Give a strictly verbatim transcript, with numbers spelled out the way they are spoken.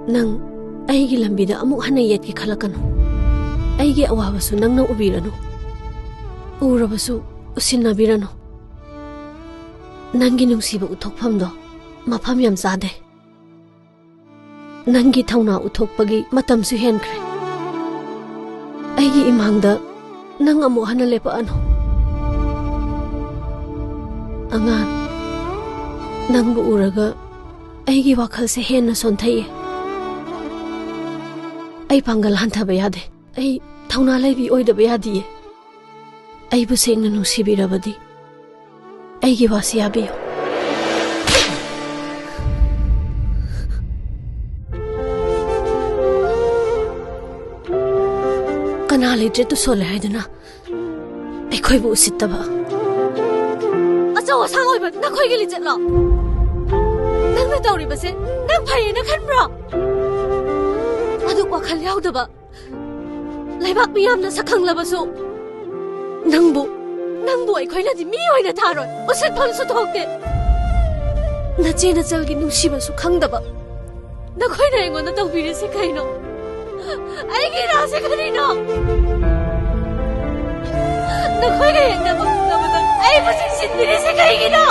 ꯅꯪ ꯑꯩꯒꯤ ꯂꯝꯕꯤꯗ ꯑꯃꯨꯛ ꯍꯟꯅ ꯌꯦꯠꯀꯦ ꯈꯜꯂꯛꯀꯅꯨ꯫ ꯑꯩꯒꯤ ꯑꯋꯥꯕꯁꯨ ꯅꯪꯅ ꯎꯕꯤꯔꯅꯨ꯫ ꯎꯔꯕꯁꯨ ꯎꯁꯤꯟꯅꯕꯤꯔꯅꯨ꯫ ꯅꯪꯒꯤ ꯅꯨꯡꯁꯤꯕ ꯎꯠꯊꯣꯛꯐꯝꯗꯣ ꯃꯐꯝ ꯌꯥꯝ ꯆꯥꯗꯦ꯫ ꯅꯪꯒꯤ ꯊꯧꯅꯥ ꯎꯠꯊꯣꯛꯄꯒꯤ ꯃꯇꯝꯁꯨ ꯍꯦꯟꯈ꯭ꯔꯦ꯫ ꯑꯩꯒꯤ ꯏꯃꯥꯡꯗ ꯅꯪ ꯑꯃꯨꯛ ꯍꯟꯅ ꯂꯦꯞꯄꯛꯑꯅꯨ꯫ ꯑꯉꯥꯟ, ꯅꯪꯕꯨ ꯎꯔꯒ ꯑꯩꯒꯤ ꯋꯥꯈꯜꯁꯦ ꯍꯦꯟꯅ ꯁꯣꯟꯊꯩꯌꯦ꯫ ꯑꯩ ꯄꯥꯡꯒꯜ ꯍꯟꯊꯕ ꯌꯥꯗꯦ꯫ ꯑꯩ ꯊꯧꯅꯥ ꯂꯩꯕꯤ ꯑꯣꯏꯗꯕ ꯌꯥꯗꯤꯌꯦ꯫ ꯑꯩꯕꯨ ꯁꯦꯡꯅ ꯅꯨꯡꯁꯤꯕꯤꯔꯕꯗꯤ ꯑꯩꯒꯤ ꯋꯥꯁꯤ ꯌꯥꯕꯤꯌꯨ꯫ ꯀꯅꯥ ꯂꯩꯇ꯭ꯔꯦ ꯇꯨꯁꯣꯜꯂꯦ ꯍꯥꯏꯗꯨꯅ ꯑꯩꯈꯣꯏꯕꯨ ꯎꯁꯤꯠꯇꯕ? ꯑꯆꯧ ꯑꯁꯥꯡ ꯑꯣꯏꯕ ꯅꯈꯣꯏꯒꯤ ꯂꯤꯆꯠꯂꯣ? ꯅꯪꯅ ꯇꯧꯔꯤꯕꯁꯦ ꯅꯪ ꯐꯩꯌꯦꯅ ꯈꯟꯕ꯭ꯔꯣ? ꯑꯗꯨ ꯋꯥꯈꯜ ꯌꯥꯎꯗꯕ ꯂꯩꯕꯥꯛ ꯃꯤꯌꯥꯝꯅ ꯁꯛꯈꯪꯂꯕꯁꯨ ꯅꯪꯕꯨ, ꯅꯪꯕꯨ ꯑꯩꯈꯣꯏꯅꯗꯤ ꯃꯤ ꯑꯣꯏꯅ ꯊꯥꯔꯣꯏ, ꯎꯁꯤꯠꯐꯝꯁꯨ ꯊꯣꯛꯇꯦ꯫ ꯅꯆꯦ ꯅꯆꯜꯒꯤ ꯅꯨꯡꯁꯤꯕꯁꯨ ꯈꯪꯗꯕ ꯅꯈꯣꯏꯅ ꯑꯩꯉꯣꯟꯗ ꯇꯧꯕꯤꯔꯤꯁꯤ ꯀꯩꯅꯣ? ꯑꯩꯒꯤ ꯏꯔꯥꯁꯦ ꯀꯔꯤꯅꯣ? ꯅꯈꯣꯏꯒ ꯌꯦꯡꯅꯕ ꯉꯝꯗꯕꯗ ꯑꯩꯕꯨ ꯆꯤꯡꯁꯤꯟꯕꯤꯔꯤꯁꯤ ꯀꯩꯒꯤꯅꯣ?